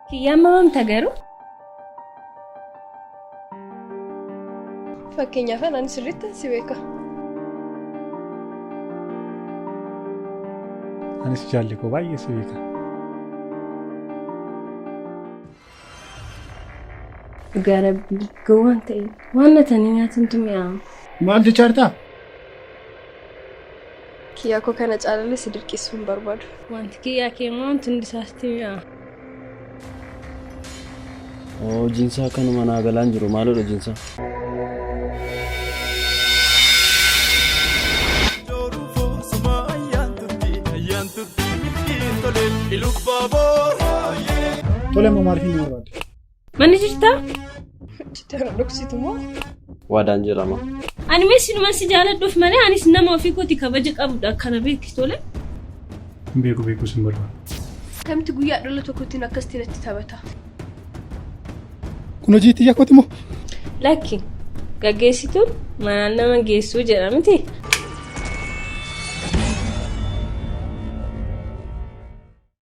Kiyyaan mamamta garuu. Fakkeenyaaf ani sirriitti si beeka. Anis jaalli koo baay'ee si beeka. Dhugaa rabbii gowwaan ta'e waan natanii nyaatantu mi'aawa. Maal jechaa jirtaa? Kiyyaa koo kana caalallee si dirqisiisuu hin barbaadu. Wanti kiyyaa kee immoo wanti hundi isaatti mi'aawa. Hojiinsaa kanuma naa galaan jiru maalodha hojiinsaa? Tole immoo maaliif hin barbaadde? Manni jirtaa? Jettee dhoksitu moo? Waadaan jedhama. Ani mee sinuma si jaaladhuuf malee anis nama ofii kooti kabaja qabudha akkana beekti tole. Hin beeku beekuus hin barbaadu. Akkamitti guyyaa dhala tokkottiin akkasitti natti taphata? Kun hojii itti yakkooti moo? Lakki gaggeessituun manaan nama geessuu jedha miti.